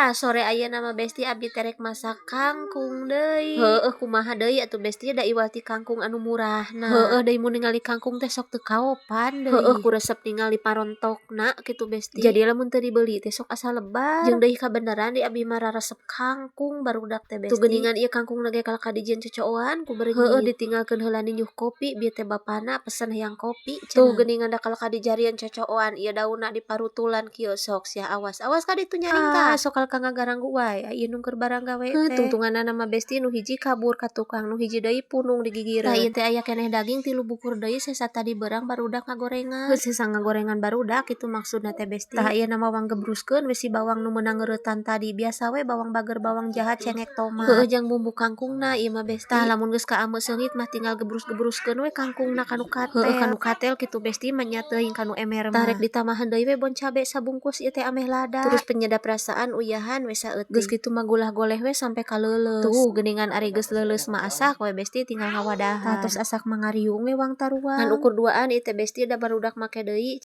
Tah, sore ayeuna mah, Besti, abi teh rek masak kangkung deui. Heueuh, kumaha deui atuh, Besti, da iwal ti kangkung anu murahna. Heueuh, deui mun ningali kangkung teh sok teu kaopan deui. Heueuh, ku resep ningali parontokna kitu, Besti. Jadi lamun teu dibeli teh sok asa lebar. Jeung deui kabeneran di abi mah raresep kangkung, barudak teh, Besti. Tuh geuningan ieu kangkungna ge kalah ka dijieun cocooan ku berenyit. Heueuh, ditinggalkeun heula ninyuh kopi, bieu teh bapana pesen hayang kopi cenah. Tuh geuningan da kalah ka dijarian cocooan ieu daunna diparutulan kieu. Sok sia, awas awas ka ditu nyaringkah. Ah, sok kalah ka ngagaranggu wae ieu nu keur barang gawe teh. Tungtunganana mah, Besti, nu hiji kabur ka tukang, nu hiji deui punung di gigireun. Tah, ieu teh aya keneh daging tilu bukur deui sesa tadi beurang barudak ngagorengan. Heuh, sesa ngagorengan barudak kitu maksudna teh, Besti. Tah, ieu mah wang gebruskeun we si bawang nu meunang ngeuretan tadi, biasa we bawang bager, bawang jahat, cengek, tomat. Heueuh, jang bumbu kangkungna ieu mah, Besti. Tah, lamun geus kaameu seungit mah tinggal gebrus-gebruskeun we kangkungna kanu katel. Heueuh, kanu katel kitu, Besti, mah nya teuing kanu emer mah. Tah, rek ditambahan deui we bon cabe sabungkus ieu teh ameh lada. Terus penyedap rasaan uyahan we saeutik. Geus kitu mah gulah goleh we sampe kaleuleus. Tuh geuningan ari geus leuleus mah asak we, Besti, tinggal ngawadahan. Tah, tos asak mah ngariung we wang taruang. Ngan ukur duaan ieu teh, Besti, da barudak make deui.